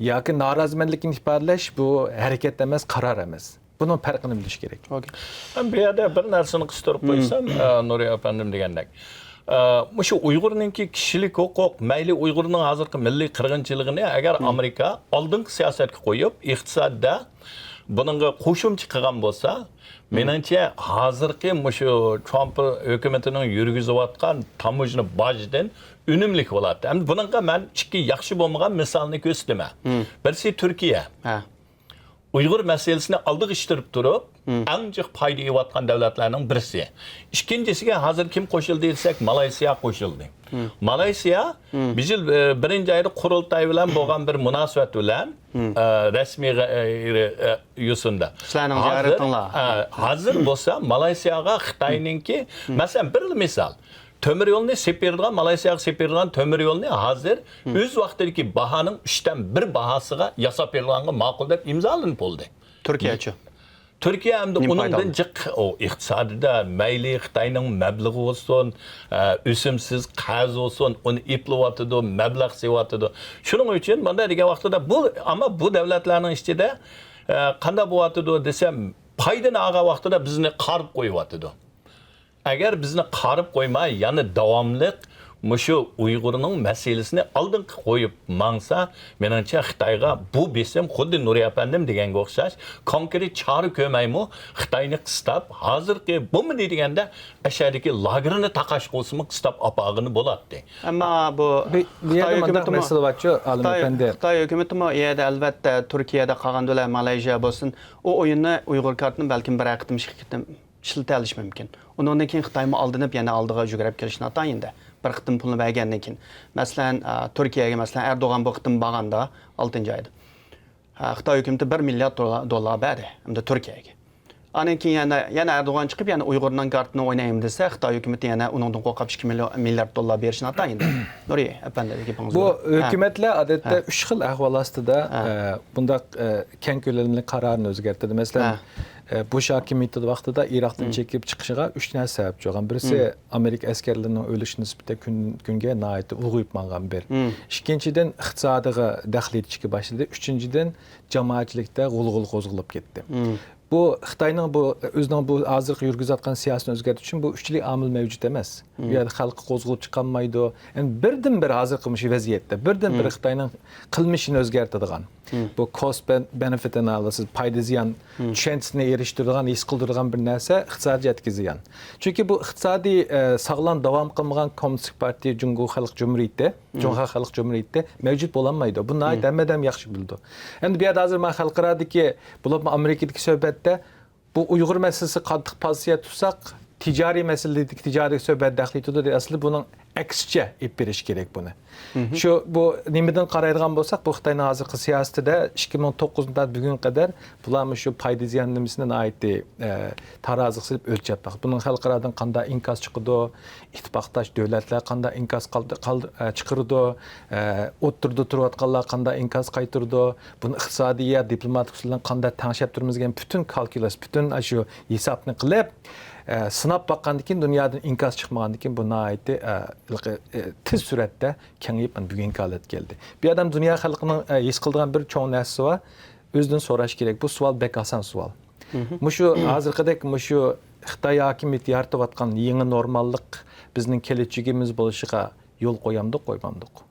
ياكى نارازىمەنلىكنى ئىپادىلەش، بۇ ھەرىكەت ئەمەس، قارار ئەمەس. بۇنىڭ پەرقىنى بىلىش كېرەك. ئوكەي. مەن بۇ يەردە بىر نەرسىنى قىستۇرۇپ مم. قويسام، ئە، نۇرى ئەپەندىم دېگەندەك. ئە، مۇشۇ ئۇيغۇرنىڭكى كىشىلىك ھوقۇق، مەيلى ئۇيغۇرنىڭ ھازىرقى مىللىي قىرغىنچىلىقىنى ئەگەر ئامېرىكا ئالدىنقى سىياسەتكە قويۇپ، ئىقتىسادتا بۇنىڭغا قوشۇمچە قىلغان بولسا، مېنىڭچە ھازىرقى مۇشۇ ترامپ ھۆكۈمىتىنىڭ يۈرگۈزۈۋاتقان تاموژنا باجىدىن ئۈنۈملۈك بولاتتى. ئەمدى بۇنىڭغا مەن ئىككى ياخشى بولمىغان مىسالنى كۆرسىتىمەن. بىرسى تۈركىيە. ئۇيغۇر مەسىلىسىنى ئالدىغا ئىتتىرىپ تۇرۇپ، ئەڭ جىق پايدا ئېلىۋاتقان دۆلەتلەرنىڭ بىرسى. ئىككىنچىسىگە ھازىر كىم قوشۇلدى دېسەك، مالايسىيا قوشۇلدى. مالايسىيا بىر يىل، ئە، بىرىنچى ئايدا قۇرۇلتاي بىلەن بولغان بىر مۇناسىۋەت بىلەن، ئە، رەسمىي، ئە، ئە، يوسۇندا. سىلەرنىڭ ھازىر، زىيارىتىڭلار. ئە، ھازىر بولسا مالايسىياغا خىتاينىڭكى، مەسىلەن، بىر مىسال. تۆمۈر يولنى سېلىپ بېرىدىغان، مالايسىياغا سېلىپ بېرىدىغان تۆمۈر يولنى ھازىر ئۆز ۋاقتىدىكى باھانىڭ ئۈچتىن بىر باھاسىغا ياساپ بېرىدىغانغا ماقۇل دەپ ئىمزالىنىپ بولدى. تۈركىيەچۇ؟ تۈركىيە ئەمدى نېمە پايدا ئۇنىڭدىن ئالدى؟ جىق، ئۇ ئىقتىسادىدا مەيلى خىتاينىڭ مەبلىغى بولسۇن، ئە، ئۆسۈمسىز قەرز بولسۇن، ئۇنى ئېپلىۋاتىدۇ، مەبلەغ سېلىۋاتىدۇ. شۇنىڭ ئۈچۈن مۇنداق دېگەن ۋاقتىدا بۇ، ئەمما بۇ دۆلەتلەرنىڭ ئىچىدە، ئە، قانداق بولۇۋاتىدۇ دېسەم، پايدىنى ئالغان ۋاقتىدا بىزنى قارىپ قويۇۋاتىدۇ. ئەگەر بىزنى قارىپ قويماي، يەنە داۋاملىق مۇشۇ ئۇيغۇرنىڭ مەسىلىسىنى ئالدىنقى قويۇپ ماڭسا، مېنىڭچە خىتايغا بۇ بېسىم خۇددى نۇرى ئەپەندىم دېگەنگە ئوخشاش، كونكرېت چارە كۆرمەيمۇ، خىتاينى قىستاپ، ھازىرقى بولمىدى دېگەندە، ئەشەدىكى لاگېرنى تاقاش قىلسىمۇ قىستاپ ئاپارغىلى بولاتتى. ئەمما بۇ بۇ، بۇ خىتاي يەردە مۇنداق ھۆكۈمىتىمۇ، مەسىلە بارچۇ، ئالىم خىتاي، ئەپەندى. خىتاي ھۆكۈمىتىمۇ ئۇ يەردە، ئەلۋەتتە، تۈركىيەدە قالغان دۆلەت، مالايزىيا بولسۇن، ئۇ ئويۇننى، ئۇيغۇر كارتىنى بەلكىم بىرەر قېتىم، ئىككى قېتىم ئىشلىتەلىشى مۇمكىن. ئۇنىڭدىن كېيىن خىتايمۇ ئالدىنىپ يەنە ئالدىغا يۈگرەپ كېلىشى ناتايىن-دە. بىر قېتىم پۇلنى بەرگەندىن كېيىن. مەسىلەن، ئا، تۈركىيەگە، مەسىلەن، ئەردوغان بۇ قېتىم بارغاندا، ئالتىنچى ئايدا، ئا، خىتاي ھۆكۈمىتى بىر مىليارد دوللار، دوللار بەردى ئەمدى تۈركىيەگە. ئاندىن كېيىن يەنە، يەنە ئەردوغان چىقىپ، يەنە ئۇيغۇرنىڭ كارتىنى ئوينايمەن دېسە، خىتاي ھۆكۈمىتى يەنە ئۇنىڭدىن قورقۇپ ئىككى مىليون، مىليارد دوللار بېرىشى ناتايىن-دە. نۇرى ئەپەندى، گېپىڭىزگە. بۇ ھۆكۈمەتلەر، ئادەتتە، ھە، ئۈچ خىل ئەھۋال ئاستىدا، ھە، ئە، بۇنداق، ئە، كەڭ كۆلەملىك قارارنى ئۆزگەرتىدۇ. مەسىلەن، ھە، ئە، بۇش ھاكىمىيىتى ۋاقتىدا ئىراقتىن چېكىپ چىقىشىغا ئۈچ نەرسە سەۋەبچى بولغان. بىرسى، ئامېرىكا ئەسكەرلىرىنىڭ ئۆلۈشى نىسبىتى كۈن، كۈنگە ناھايىتى ئۇلغىيىپ ماڭغان بىر. ئىككىنچىدىن، ئىقتىسادىغا دەخلى يېتىشكە باشلىدى. ئۈچىنچىدىن، جامائەتچىلىكتە غۇلغۇلا قوزغىلىپ كەتتى. بۇ خىتاينىڭ بۇ، ئۆزىنىڭ بۇ ھازىرقى يۈرگۈزۈۋاتقان سىياسىتىنى ئۆزگەرتىش ئۈچۈن بۇ ئۈچلۈك ئامىل مەۋجۇت ئەمەس. بۇ يەردە خەلق قوزغىلىپ چىقالمايدۇ. يەنى بىردىنبىر ھازىرقى مۇشۇ ۋەزىيەتتە، بىردىنبىر خىتاينىڭ قىلمىشىنى ئۆزگەرتىدىغان، بۇ cost ben-، benefit analysis، پايدا زىيان چۈشەنچىسىنى ئېرىشتۈرىدىغان، ھېس قىلدۇرىدىغان بىر نەرسە ئىقتىسادىيەتكە زىيان. چۈنكى بۇ ئىقتىسادىي، ئە، ساغلام داۋام قىلمىغان كوممۇنىستىك پارتىيە جۇڭگو خەلق جۇمھۇرىيىتى، جۇڭخۇا خەلق جۇمھۇرىيىتى مەۋجۇت بولالمايدۇ. بۇ ناھايىتى ھەممە ئادەم ياخشى بىلىدۇ. ئەمدى بۇ يەردە ھازىر مەن خەلقئارادىكى، بولۇپمۇ ئامېرىكىدىكى سۆھبەتتە بۇ ئۇيغۇر مەسىلىسىگە قاتتىق پوزىتسىيە تۇتساق، تىجارىي مەسىلىدىكى تىجارىي سۆھبەت دەخلى يېتىدۇ دەيدۇ. ئەسلىدە بۇنىڭ ئەكسىچە ئېلىپ بېرىش كېرەك بۇنى. شۇ، بۇ نېمىدىن قارايدىغان بولساق، بۇ خىتاينىڭ ھازىرقى سىياسىتىدە ئىككى مىڭ توققۇزدىن تارتىپ بۈگۈنگە قەدەر بۇلار مۇشۇ پايدا زىيان نېمىسىنى ناھايىتى، ئە، تارازىغا سېلىپ ئۆلچەپ باقتى. بۇنىڭ خەلقئارادىن قانداق ئىنكاس چىقىدۇ، ئىتتىپاقداش دۆلەتلەر قانداق ئىنكاس قالدى-، قالدى-، ئە، چىقىرىدۇ، ئە، ئوتتۇرىدا تۇرۇۋاتقانلار قانداق ئىنكاس قايتۇرىدۇ، بۇنى ئىقتىسادىي يا دىپلوماتىك ئۇسۇل بىلەن قانداق تەڭشەپ تۇرىمىز دېگەن پۈتۈن كالكۇلس، پۈتۈن ئاشۇ ھېسابنى قىلىپ، ئە، سىناپ باققاندىن كېيىن، دۇنيادىن ئىنكاس چىقمىغاندىن كېيىن، بۇ ناھايىتى، ئە، ھېلىقى، ئە، تېز سۈرئەتتە كېڭىيىپ، مانا بۈگۈنكى ھالەتكە كەلدى. بۇ يەردە دۇنيا خەلقىنىڭ، ئە، ھېس قىلىدىغان بىر چوڭ نەرسىسى بار. ئۆزىدىن سوراش كېرەك. بۇ سوئال بەك ئاسان سوئال. مۇشۇ ھازىرقىدەك مۇشۇ خىتاي ھاكىمىيىتى يارىتىۋاتقان يېڭى نورماللىق بىزنىڭ كېلەچىكىمىز بولۇشىغا يول قويامدۇق، قويمامدۇق؟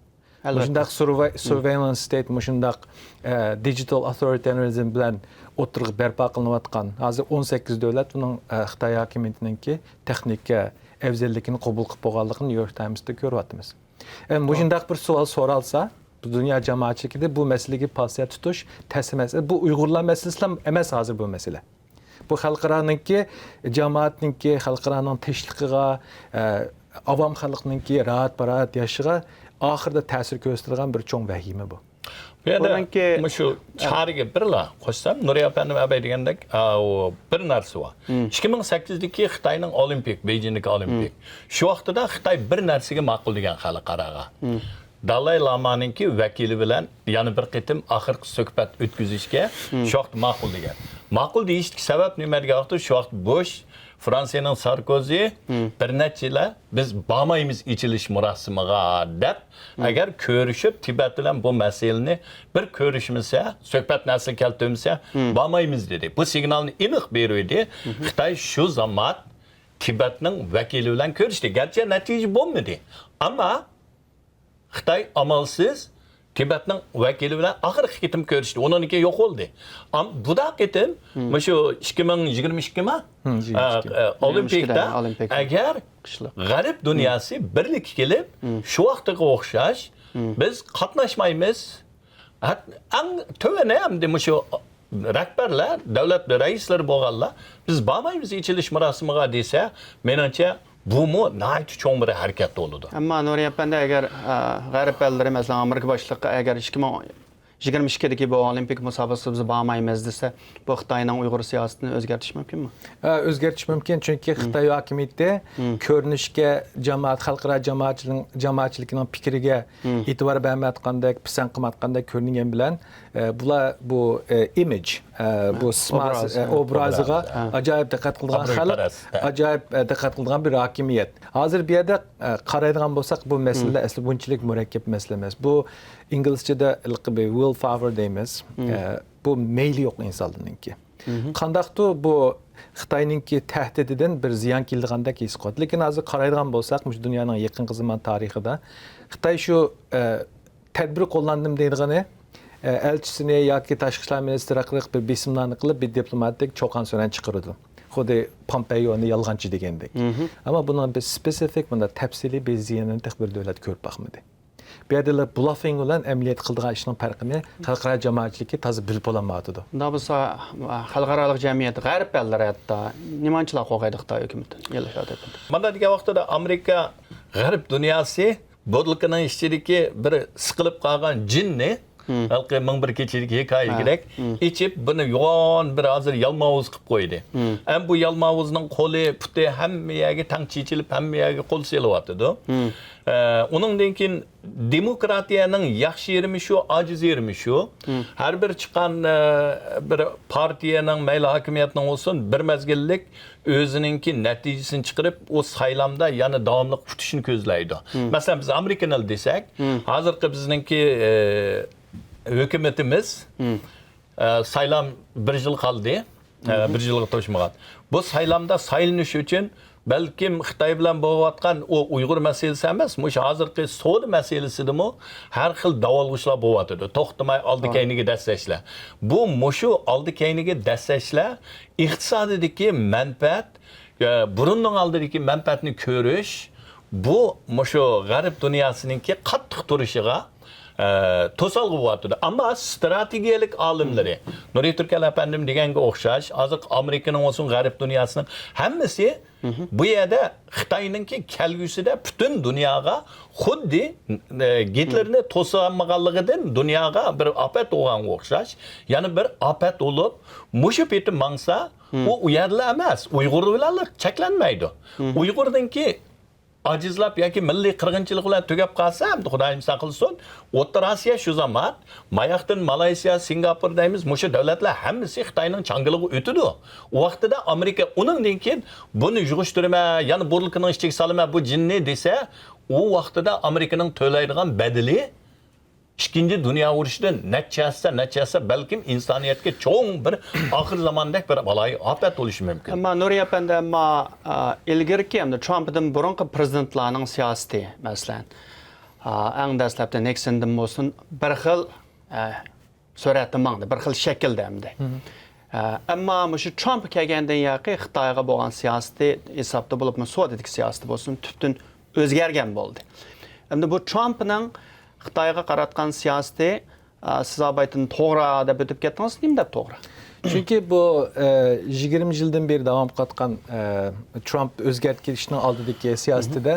ئەلۋەتتە. مۇشۇنداق سۇرۋەي-، سۇرۋەيلانس ستېيت، مۇشۇنداق، ئە، دىجىتال ئاوتورىتارىزم بىلەن ئوتتۇرىغا بەرپا قىلىنىۋاتقان، ھازىر ئون سەككىز دۆلەت بۇنىڭ، ئە، خىتاي ھاكىمىيىتىنىڭكى تېخنىكا ئەۋزەللىكىنى قوبۇل قىلىپ بولغانلىقىنى نيۇ يورك تايمستا كۆرۈۋاتىمىز. ئە، مۇشۇنداق بىر سوئال سورالسا، بۇ دۇنيا جامائەتچىلىكىدە بۇ مەسىلىگە پاسىيا تۇتۇش تەس ئەمەس. بۇ ئۇيغۇرلار مەسىلىسىلا ئەمەس ھازىر بۇ مەسىلە. بۇ خەلقئارانىڭكى، جامائەتنىڭكى، خەلقئارانىڭ تىنچلىقىغا، ئە، ئاۋام خەلقنىڭكى راھەت-پاراھەت ياشىشىغا ئاخىرىدا تەسىر كۆرسىتىدىغان بىر چوڭ ۋەھىمە بۇ. بۇ يەردە بۇنىڭكى مۇشۇ چارىگە بىرلا قوشسام، نۇرى ئەپەندىم ئەبەي دېگەندەك، ئا، ئۇ بىر نەرسە بار. ئىككى مىڭ سەككىزدىكى خىتاينىڭ ئولىمپىك، بېيجىڭدىكى ئولىمپىك. شۇ ۋاقتىدا خىتاي بىر نەرسىگە ماقۇل دېگەن خەلقئاراغا. دالاي لامانىڭكى ۋەكىلى بىلەن يەنە بىر قېتىم ئاخىرقى سۆھبەت ئۆتكۈزۈشكە شۇ ۋاقىت ماقۇل دېگەن. ماقۇل دېيىشتىكى سەۋەب نېمە دېگەن ۋاقىتتا، شۇ ۋاقىت بۇش، فرانسىيەنىڭ ساركوزى بىر نەچچىلەر، «بىز بارمايمىز ئېچىلىش مۇراسىمىغا» دەپ، ئەگەر كۆرۈشۈپ، تىبەت بىلەن بۇ مەسىلىنى بىر كۆرۈشمىسە، سۆھبەت نەرسە كەلتۈرمىسە، بارمايمىز دېدى. بۇ سىگنالنى ئېنىق بېرىۋىدى. خىتاي شۇ زامات تىبەتنىڭ ۋەكىلى بىلەن كۆرۈشتى. گەرچە نەتىجە بولمىدى، ئەمما خىتاي ئامالسىز تىبەتنىڭ ۋەكىلى بىلەن ئاخىرقى قېتىم كۆرۈشتى. ئۇنىڭدىن كېيىن يوق بولدى. ئام-، بۇدا قېتىم مۇشۇ ئىككى مىڭ يىگىرمە ئىككى ما؟ ئە، ئە، ئولىمپىكتا ئولىمپىك. ئەگەر غەرب دۇنياسى بىرلىككە كېلىپ، شۇ ۋاقىتقا ئوخشاش بىز قاتناشمايمىز. ھەت-، ئەڭ تۆۋىنى ئەمدى مۇشۇ رەھبەرلەر، دۆلەت رەئىسلىرى بولغانلار، بىز بارمايمىز ئېچىلىش مۇراسىمىغا دېسە، مېنىڭچە، بۇمۇ ناھايىتى چوڭ بىر ھەرىكەت بولىدۇ. ئەمما نۇرى ئەپەندى، ئەگەر، ئە، غەرب ئەللىرى، مەسىلەن، ئامېرىكا باشلىقى ئەگەر ئىككى مىڭ يىگىرمە ئىككىدىكى بۇ ئولىمپىك مۇسابىقىسىگە بىز بارمايمىز دېسە، بۇ خىتاينىڭ ئۇيغۇر سىياسىتىنى ئۆزگەرتىش مۇمكىنمۇ؟ ئە، ئۆزگەرتىش مۇمكىن، چۈنكى خىتاي ھاكىمىيىتى كۆرۈنۈشكە جامائەت، خەلقئارا جامائەتچىلىك-، جامائەتچىلىكىنىڭ پىكرىگە ئېتىبار بەرمەيۋاتقاندەك، پىسەنت قىلمايۋاتقاندەك كۆرۈنگەن بىلەن، ئە، بۇلار بۇ، ئە، ئىمىج، ئە، بۇ سىماسى، ئوبراز. ئە، ئوبرازىغا ئوبراز. ئاجايىپ دىققەت قىلىدىغان خەلق، ئابرۇيپەرەس. ئاجايىپ، ئە، دىققەت قىلىدىغان بىر ھاكىمىيەت. ھازىر بۇ يەردە، ئە، قارايدىغان بولساق، بۇ مەسىلىلەر ئەسلى بۇنچىلىك مۇرەككەپ مەسىلە ئەمەس. بۇ ئىنگلىزچىدە ھېلىقى بىر ۋىل پاۋېر دەيمىز. ئە، بۇ مەيلى يوق ئىنسانلارنىڭكى. قانداقتۇر بۇ خىتاينىڭكى تەھدىتىدىن بىر زىيان كېلىدىغاندەك ھېس قىلىۋاتىدۇ. لېكىن ھازىر قارايدىغان بولساق، مۇشۇ دۇنيانىڭ يېقىنقى زامان تارىخىدا خىتاي شۇ، ئە، تەدبىر قوللاندىم دەيدىغىنى، ئە، ئەلچىسىنى ياكى تاشقى ئىشلار مىنىستىرى ئارقىلىق بىر بېسىملارنى قىلىپ، بىر دىپلوماتىك چۇقان-سۈرەن چىقىرىدۇ. خۇددى پومپېيونى يالغانچى دېگەندەك. ئەمما بۇنىڭ بىر سپېسىفىك، بۇنداق تەپسىلىي بىر زىيىنىنى تېخى بىر دۆلەت كۆرۈپ باقمىدى. بۇ يەردىلا بلافىڭ بىلەن ئەمەلىيەتتە قىلىدىغان ئىشنىڭ پەرقىنى خەلقئارا جامائەتچىلىككە تازا بىلىپ بولالمايۋاتىدۇ. ئۇنداق بولسا، خەلقئارالىق جەمئىيەت، غەرب ئەللىرى ھەتتا نېمانچىلا قوغايدۇ خىتاي ھۆكۈمىتىنى؟ يەنە شۇ دەپ. مانا دېگەن ۋاقتىدا ئامېرىكا، غەرب دۇنياسى بوتۇلكىنىڭ ئىچىدىكى بىر سىقىلىپ قالغان جىننى، ھېلىقى مىڭ بىر كېچىدىكى ھېكايىدىكىدەك، ئېچىپ، بۇنى يوغان بىر ھازىر يالماۋۇز قىلىپ قويدى. ھەم بۇ يالماۋۇزنىڭ قولى، پۇتى ھەممە يەرگە تەڭ چېچىلىپ، ھەممە يەرگە قول سېلىۋاتىدۇ. ئە، ئۇنىڭدىن كېيىن دېموكراتىيەنىڭ ياخشى يېرىمى شۇ، ئاجىز يېرىمى شۇ. ھەر بىر چىققان، ئە، بىر پارتىيەنىڭ، مەيلى ھاكىمىيەتنىڭ بولسۇن، بىر مەزگىللىك ئۆزىنىڭكى نەتىجىسىنى چىقىرىپ، ئۇ سايلامدا يەنە داۋاملىق ئۇتۇشنى كۆزلەيدۇ. مەسىلەن، بىز ئامېرىكىنى دېسەك، ھازىرقى بىزنىڭكى، ئە، ھۆكۈمىتىمىز، ئە، سايلام بىر يىل قالدى. ئە، بىر يىلغا توشمىغان. بۇ سايلامدا سايلىنىش ئۈچۈن بەلكىم خىتاي بىلەن بولۇۋاتقان ئۇ ئۇيغۇر مەسىلىسى ئەمەس، مۇشۇ ھازىرقى سودا مەسىلىسىدىمۇ ھەر خىل داۋالغۇشلار بولۇۋاتىدۇ. توختىماي ئالدى كەينىگە دەسسەشلەر. بۇ مۇشۇ ئالدى كەينىگە دەسسەشلەر ئىقتىسادىدىكى مەنپەئەت، ئە، بۇرۇننىڭ ئالدىدىكى مەنپەئەتنى كۆرۈش، بۇ مۇشۇ غەرب دۇنياسىنىڭكى قاتتىق تۇرۇشىغا، ئە، توسالغۇ بولۇۋاتىدۇ. ئەمما ستراتېگىيەلىك ئالىملىرى، نۇرى تۈركەل ئەپەندىم دېگەنگە ئوخشاش، ھازىر ئامېرىكىنىڭ بولسۇن، غەرب دۇنياسىنىڭ ھەممىسى بۇ يەردە خىتاينىڭكى كەلگۈسىدە پۈتۈن دۇنياغا خۇددى، ئە، گىتلېرنى توسالمىغانلىقىدىن دۇنياغا بىر ئاپەت بولغانغا ئوخشاش، يەنە بىر ئاپەت بولۇپ، مۇشۇ پېتى ماڭسا، ئۇ، ئۇ يەردىلا ئەمەس، ئۇيغۇر بىلەنلا چەكلەنمەيدۇ. ئۇيغۇرنىڭكى ئاجىزلاپ ياكى مىللىي قىرغىنچىلىق بىلەن تۈگەپ قالسا، ئەمدى خۇدايىم ساقلىسۇن، ئوتتۇرا ئاسىيا شۇ زامان، ماياقتىن مالايسىيا، سىنگاپور دەيمىز، مۇشۇ دۆلەتلەر ھەممىسى خىتاينىڭ چاڭگىلىغا ئۆتىدۇ. ئۇ ۋاقتىدا ئامېرىكا ئۇنىڭدىن كېيىن بۇنى يىغىشتۇرىمەن، يەنە بوتۇلكىنىڭ ئىچىگە سالىمەن بۇ جىننى دېسە، ئۇ ۋاقتىدا ئامېرىكىنىڭ تۆلەيدىغان بەدىلى ئىككىنچى دۇنيا ئۇرۇشىدىن نەچچە ھەسسە، نەچچە ھەسسە، بەلكىم ئىنسانىيەتكە چوڭ بىر ئاخىر زاماندەك بىر بالايىئاپەت بولۇشى مۇمكىن. ئەمما نۇرى ئەپەندى، ئەمما، ئا، ئىلگىرىكى، ئەمدى ترامپتىن بۇرۇنقى پرېزىدېنتلارنىڭ سىياسىتى، مەسىلەن، ئا، ئەڭ دەسلەپتە نىكسوندىن بولسۇن، بىر خىل، ئا، سۈرئەتتە ماڭدى، بىر خىل شەكىلدە ئەمدى. ئا، ئەمما مۇشۇ ترامپ كەلگەندىن ياقى خىتايغا بولغان سىياسىتى ھېسابتا بولۇپمۇ سودىدىكى سىياسىتى بولسۇن، تۈپتىن ئۆزگەرگەن بولدى. ئەمدى بۇ ترامپنىڭ خىتايغا قاراتقان سىياسىتى، ئا، سىز ئاۋايتىن توغرا دەپ ئۆتۈپ كەتتىڭىز، نېمە دەپ توغرا؟ چۈنكى بۇ، ئە، يىگىرمە يىلدىن بېرى داۋام قىلىۋاتقان، ئە، ترامپ ئۆزگەرتكىلىشنىڭ ئالدىدىكى سىياسىتىدە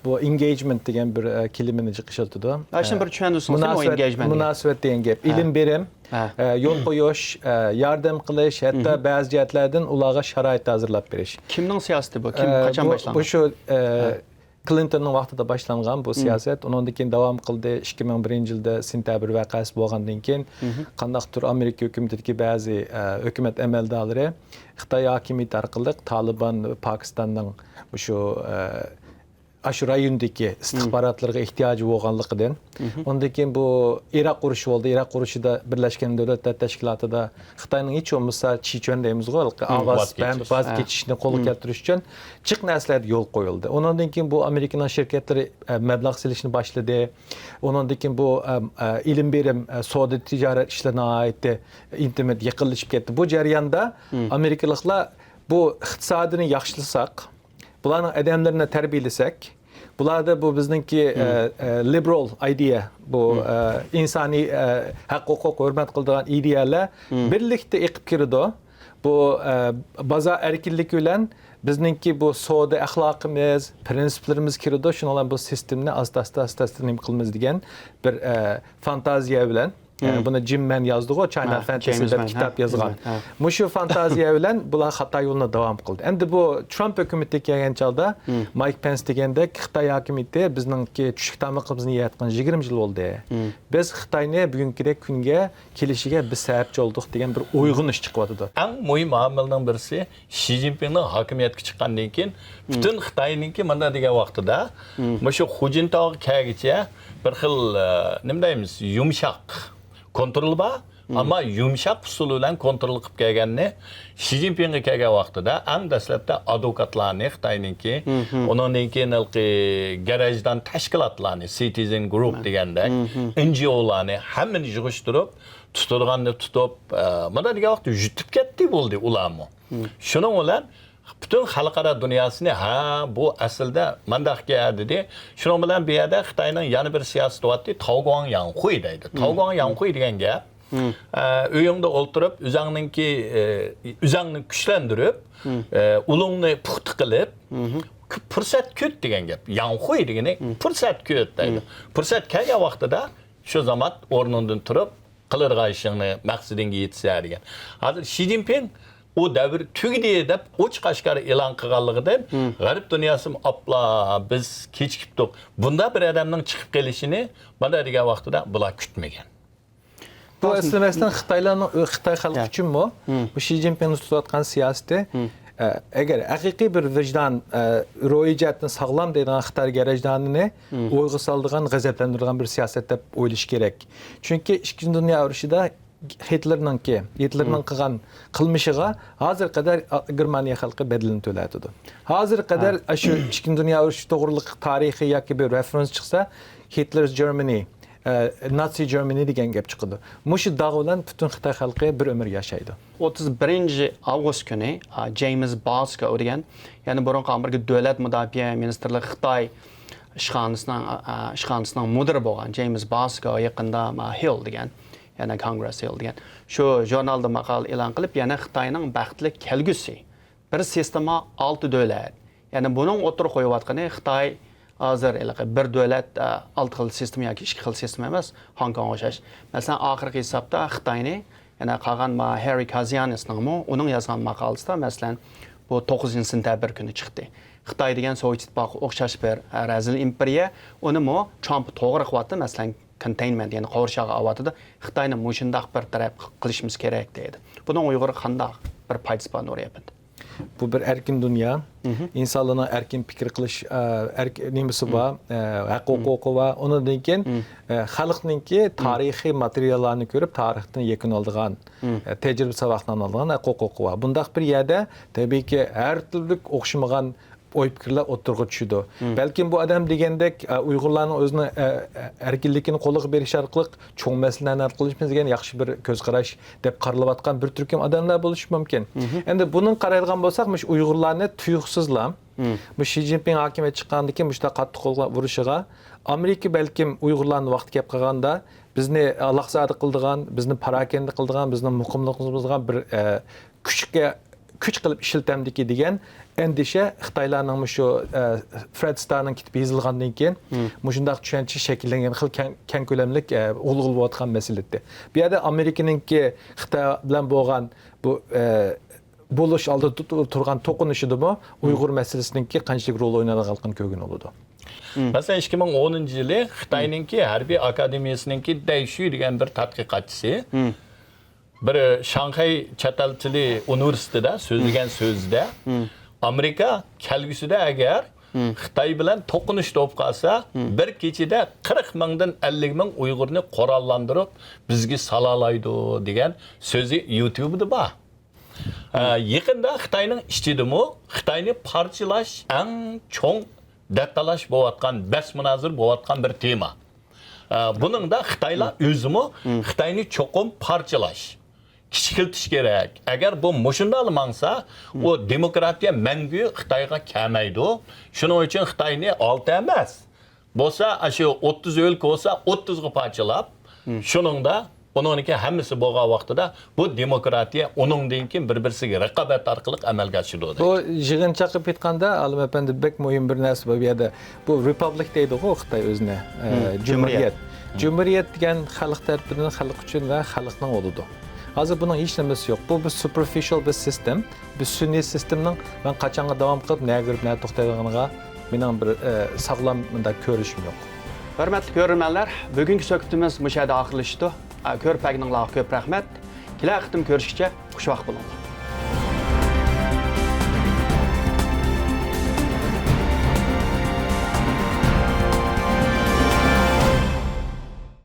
بۇ ئېنگېيجمېنت دېگەن بىر، ئە، كېلىمىنى جىق ئىشلىتىدۇ. ئاشۇنى بىر چۈشەندۈرسىڭىز، نېمە ئۇ مۇناسىۋەت، ئېنگېيجمېنت دېگەن؟ مۇناسىۋەت دېگەن گەپ. ھە. ئېلىم بېرىم، ھە. ئە، يول قويۇش، ئە، ياردەم قىلىش، ھەتتا بەزى جەھەتلەردىن ئۇلارغا شارائىت ھازىرلاپ بېرىش. كىمنىڭ سىياسىتى بۇ؟ كىم، ئە، قاچان بۇ، باشلانغان؟ بۇ شۇ، ئە، ھە. كلىنتوننىڭ ۋاقتىدا باشلانغان بۇ سىياسەت. ئۇنىڭدىن كېيىن داۋام قىلدى. ئىككى مىڭ بىرىنچى يىلدا سېنتەبىر ۋەقەسى بولغاندىن كېيىن، قانداقتۇر ئامېرىكا ھۆكۈمىتىدىكى بەزى، ئە، ھۆكۈمەت ئەمەلدارلىرى خىتاي ھاكىمىيىتى ئارقىلىق تالىبان، پاكىستاننىڭ مۇشۇ، ئە، ئاشۇ رايوندىكى ئىستىخباراتلىرىغا ئېھتىياجى بولغانلىقىدىن، ئۇندىن كېيىن بۇ ئىراق ئۇرۇشى بولدى. ئىراق ئۇرۇشىدا بىرلەشكەن دۆلەتلەر تەشكىلاتىدا خىتاينىڭ ھېچ بولمىسا چىچۈەن دەيمىزغۇ، ھېلىقى ئاۋاز، ۋاز كېچىش. بەند، ۋاز ھە. كېچىشنى قولغا كەلتۈرۈش ئۈچۈن جىق نەرسىلەرگە يول قويۇلدى. ئۇنىڭدىن كېيىن بۇ ئامېرىكىنىڭ شىركەتلىرى، ئە، مەبلەغ سېلىشنى باشلىدى. ئۇنىڭدىن كېيىن بۇ، ئە، ئە، ئېلىم بېرىم، ئە، سودا تىجارەت ئىشلىرى ناھايىتى ئىنتىمىت يېقىنلىشىپ كەتتى. بۇ جەرياندا ئامېرىكىلىقلار بۇ ئىقتىسادىنى ياخشىلىساق، بۇلارنىڭ ئادەملىرىنى تەربىيەلىسەك، بۇلاردا بۇ بىزنىڭكى، ئە، ئە، لىبېرال ئىدىيە، بۇ، ئە، ئىنسانىي، ئە، ھەق ھوقۇق ھۆرمەت قىلىدىغان ئىدىيەلەر بىرلىكتە ئېقىپ كىرىدۇ. بۇ، ئە، بازار ئەركىنلىكى بىلەن بىزنىڭكى بۇ سودا ئەخلاقىمىز، پىرىنسىپلىرىمىز كىرىدۇ. شۇنىڭ بىلەن بۇ سىستېمىنى ئاستا، ئاستا، ئاستا، ئاستا نېمە قىلىمىز دېگەن بىر، ئە، فانتازىيە بىلەن. ئە، بۇنى جىم مەن يازدىغۇ، چاينا ھە، فانتازى جېيمىس دەپ مەن، ھە، كىتاب يازغان. جېيمس مەن، ھە. مۇشۇ فانتازىيە بىلەن بۇلار خىتاي يولىنى داۋام قىلدى. ئەمدى بۇ ترامپ ھۆكۈمىتى كەلگەن چاغدا مايك پېنس دېگەندەك، خىتاي ھاكىمىيىتى بىزنىڭكى چۈشلۈك تامىقىمىزنى يەۋاتقان يىگىرمە يىل بولدى. بىز خىتاينى بۈگۈنكىدەك كۈنگە كېلىشىگە بىز سەۋەبچى بولدۇق دېگەن بىر ئويغىنىش چىقىۋاتىدۇ. ئەڭ مۇھىم ئامىلنىڭ بىرسى، شى جىنپىڭنىڭ ھاكىمىيەتكە چىققاندىن كېيىن، پۈتۈن خىتاينىڭكى مۇنداق دېگەن ۋاقتىدا، مۇشۇ خۇجىنتاۋغا كەلگىچە بىر خىل، ئە، نېمە دەيمىز، يۇمشاق كونترول بار، ئەمما يۇمشاق ئۇسۇل بىلەن كونترول قىلىپ كەلگەننى شى جىنپىڭغا كەلگەن ۋاقتىدا ئەڭ دەسلەپتە ئادۋوكاتلارنى خىتاينىڭكى، ئۇنىڭدىن كېيىن ھېلىقى گەرەجدان تەشكىلاتلارنى، سىتىزېن گۇرۇپ دېگەندەك، ئېن جى ئولارنى ھەممىنى يىغىشتۇرۇپ، تۇتىدىغاننى تۇتۇپ، ئە، مانا دېگەن ۋاقىتتا يۇتۇپ كەتتى بولدى ئۇلارمۇ. شۇنىڭ بىلەن پۈتۈن خەلقئارا دۇنياسىنى، ھە، بۇ ئەسلىدە مانداقكەن دېدى. شۇنىڭ بىلەن بۇ يەردە خىتاينىڭ يەنە بىر سىياسىتى بارتتى، تاۋگۇاڭ ياڭخۇي دەيدۇ. تاۋگۇاڭ ياڭخۇي دېگەن گەپ، ئە، ئۆيۈڭدە ئولتۇرۇپ، ئۆزۈڭنىڭكى، ئە، ئۆزۈڭنى كۈچلەندۈرۈپ، ئە، ئۇلۇڭنى پۇختا قىلىپ، پۇرسەت كۈت دېگەن گەپ. ياڭخۇي دېگىنى پۇرسەت كۈت دەيدۇ. پۇرسەت كەلگەن ۋاقتىدا شۇ زامان ئورنۇڭدىن تۇرۇپ، قىلىدىغان ئىشىڭنى، مەقسىتىڭگە يېتىسەن دېگەن. ھازىر شى جىنپىڭ ئۇ دەۋر تۈگىدى دەپ ئوچۇق ئاشكارا ئېلان قىلغانلىقىدىن، غەرب دۇنياسىمۇ ئاپلا، بىز كېچىكىپتۇق. بۇنداق بىر ئادەمنىڭ چىقىپ قېلىشىنى مانا دېگەن ۋاقتىدا بۇلار كۈتمىگەن. بۇ ئەسلى مەسىلەن خىتايلارنىڭ، خىتاي خەلقى يا. ئۈچۈنمۇ بۇ شى جىنپىڭنىڭ تۇتۇۋاتقان سىياسىتى، ئە، ئەگەر ھەقىقىي بىر ۋىجدان، ئە، روھىي جەھەتتىن ساغلام دەيدىغان خىتاي گەرەجدانىنى ئويغا سالىدىغان، غەزەپلەندۈرىدىغان بىر سىياسەت دەپ ئويلىشى كېرەك. چۈنكى ئىككىنچى دۇنيا ئۇرۇشىدا گىتلېرنىڭكى، گىتلېرنىڭ قىلغان قىلمىشىغا ھازىرغا قەدەر، ئا، گېرمانىيە خەلقى بەدىلىنى تۆلەۋاتىدۇ. ھازىرغا قەدەر ھە. ئاشۇ ئىككىنچى دۇنيا ئۇرۇشى توغرۇلۇق تارىخىي ياكى بىر رېفېرېنس چىقسا، Hitler's Germany، ئە، Nazi Germany دېگەن گەپ چىقىدۇ. مۇشۇ داغ بىلەن پۈتۈن خىتاي خەلقى بىر ئۆمۈر ياشايدۇ. ئوتتۇز بىرىنچى ئاۋغۇست كۈنى، ئا، جېيمىس باسكو دېگەن، يەنى بۇرۇنقى ئامېرىكا دۆلەت مۇداپىئە مىنىستىرلىقى خىتاي ئىشخانىسىنىڭ، ئا، ئا، ئىشخانىسىنىڭ مۇدىرى بولغان جېيمس باسكو يېقىندا، ما، ھىل دېگەن، يەنى كونگرېس ھىل دېگەن، شۇ ژۇرنالدا ماقالە ئېلان قىلىپ، يەنە خىتاينىڭ بەختلىك كەلگۈسى، بىر سىستېما، ئالتە دۆلەت. يەنى بۇنىڭ ئوتتۇرىغا قويۇۋاتقىنى خىتاي ھازىر ھېلىقى بىر دۆلەت، ئە، ئالتە خىل سىستېما ياكى ئىككى خىل سىستېما ئەمەس، ھونكوڭغا ئوخشاش. مەسىلەن، ئاخىرقى ھېسابتا خىتاينى، يەنە قالغان ما ھېررى كازيانىسنىڭمۇ ئۇنىڭ يازغان ماقالىسىدا، مەسىلەن، بۇ توققۇزىنچى سېنتەبىر كۈنى چىقتى. خىتاي دېگەن سوۋېت ئىتتىپاقىغا ئوخشاش بىر، ئە، رەزىل ئىمپېرىيە، ئۇنىمۇ ترامپ توغرا قىلىۋاتىدۇ. مەسىلەن، كونتېينمېنت، يەنى قورشاۋغا ئاۋاتىدۇ. خىتاينى مۇشۇنداق بىر تەرەپ قىلىشىمىز كېرەك دەيدۇ. بۇنىڭ ئۇيغۇرغا قانداق بىر پايدىسى بار، نۇرى ئەپەندى؟ بۇ بىر ئەركىن دۇنيا. مھم. ئىنسانلارنىڭ ئەركىن پىكىر قىلىش، ئە، ئەرك-، نېمىسى مم. بار، ئە، ھەق مم. ھوقۇقى بار. ئۇنىڭدىن كېيىن، مم. ئە، خەلقنىڭكى مم. تارىخىي ماتېرىياللارنى كۆرۈپ، تارىختىن يەكۈن ئالىدىغان، مم. ئە، تەجرىبە ساۋاقلارنى ئالىدىغان ھەق ھوقۇقى بار. بۇنداق بىر يەردە، تەبىئىيكى، ھەر تۈرلۈك ئوخشىمىغان ئوي پىكىرلەر ئوتتۇرىغا چۈشىدۇ. مم. بەلكىم بۇ ئادەم دېگەندەك، ئە، ئۇيغۇرلارنىڭ ئۆزىنىڭ، ئە، ئە، ئەركىنلىكىنى قولغا بېرىش ئارقىلىق چوڭ مەسىلىلەرنى ھەل قىلىشىمىز دېگەن ياخشى بىر كۆز قاراش دەپ قارىلىۋاتقان بىر تۈركۈم ئادەملەر بولۇشى مۇمكىن. مھم. ئەمدى بۇنىڭ قارايدىغان بولساق، مۇشۇ ئۇيغۇرلارنى تۇيۇقسىزلا، مم. مۇشۇ شى جىنپىڭ ھاكىمىيەتكە چىققاندىن كېيىن مۇشۇنداق قاتتىق قولغا ئۇرۇشىغا ئامېرىكا بەلكىم ئۇيغۇرلارنى ۋاقتى كەپ قالغاندا بىزنى ئالاقزادە قىلىدىغان، بىزنى پاراكەندە قىلىدىغان، بىزنىڭ مۇقىملىقىمىزغا بىر، ئە، كۈچكە، كۈچ قىلىپ ئىشلىتەمدىكى دېگەن ئەندىشە خىتايلارنىڭ مۇشۇ، ئە، فرېد ستارنىڭ كىتابى يېزىلغاندىن كېيىن مم. مۇشۇنداق چۈشەنچە شەكىللەنگەن خېلى كەڭ، كەڭ كۆلەملىك، ئە، غۇلغۇلا بولۇۋاتقان مەسىلە ئىدى. بۇ يەردە ئامېرىكىنىڭكى خىتاي بىلەن بولغان بۇ، ئە، بولۇش ئالدىدا تۇ-، تۇرغان توقۇنۇشىدىمۇ ئۇيغۇر مەسىلىسىنىڭكى قانچىلىك رول ئوينايدىغانلىقىنى كۆرگىلى بولىدۇ. مم. مەسىلەن، ئىككى مىڭ ئونىنچى يىلى خىتاينىڭكى ھەربىي ئاكادېمىيەسىنىڭكى دەيشۈ دېگەن بىر تەتقىقاتچىسى مم. بىر شاڭخەي چەت ئەل تىلى ئۇنىۋېرسىتېتىدا سۆزلىگەن مم. سۆزىدە، مم. ئامېرىكا كەلگۈسىدە ئەگەر خىتاي بىلەن توقۇنۇشتا بولۇپ قالسا، بىر كېچىدە قىرىق مىڭدىن ئەللىك مىڭ ئۇيغۇرنى قوراللاندۇرۇپ، بىزگە سالالايدۇ دېگەن سۆزى يۇتيۇبدا بار. ئە، يېقىندا خىتاينىڭ ئىچىدىمۇ خىتاينى پارچىلاش ئەڭ چوڭ دەتتالاش بولۇۋاتقان، بەس مۇنازىرە بولۇۋاتقان بىر تېما. ئە، بۇنىڭدا خىتايلار ئۆزىمۇ خىتاينى چوقۇم پارچىلاش، كىچىكلىتىش كېرەك. ئەگەر بۇ مۇشۇنداقلا ماڭسا، ئۇ دېموكراتىيە مەڭگۈ خىتايغا كەلمەيدۇ. شۇنىڭ ئۈچۈن خىتاينى ئالتە ئەمەس، بولسا، ئاشۇ ئوتتۇز ئۆلكە بولسا، ئوتتۇزغا پارچىلاپ، شۇنىڭدا ئۇنىڭدىكى ھەممىسى بولغان ۋاقتىدا بۇ دېموكراتىيە ئۇنىڭدىن كېيىن بىر-بىرسىگە رىقابەت ئارقىلىق ئەمەلگە ئاشىدۇ دەيدۇ. بۇ يىغىنچاققا پېتقاندا، ئالىم ئەپەندى، بەك مۇھىم بىر نەرسە بار بۇ يەردە. بۇ رېپابلىك دەيدىغۇ خىتاي ئۆزىنى، ئە، جۇمھۇرىيەت. جۇمھۇرىيەت دېگەن خەلق تەرىپىدىن، خەلق ئۈچۈن ۋە خەلقنىڭ بولىدۇ. ھازىر بۇنىڭ ھېچ نېمىسى يوق. بۇ بىر سۇپېرفىشال بىر سىستېم، بىر سۈنئىي سىستېمنىڭ مەن قاچانغا داۋام قىلىپ، نەگە بېرىپ، نەگە توختايدىغىنىغا مېنىڭ بىر، ئە، ساغلام مۇنداق كۆرۈشۈم يوق. ھۆرمەتلىك كۆرۈرمەنلەر، بۈگۈنكى سۆھبىتىمىز مۇشۇ يەردە ئاخىرلىشىدۇ. ئە، كۆرۈپ بەرگىنىڭلارغا كۆپ رەھمەت. كېلەر قېتىم كۆرۈشكىچە خۇشۋاق بولۇڭلار.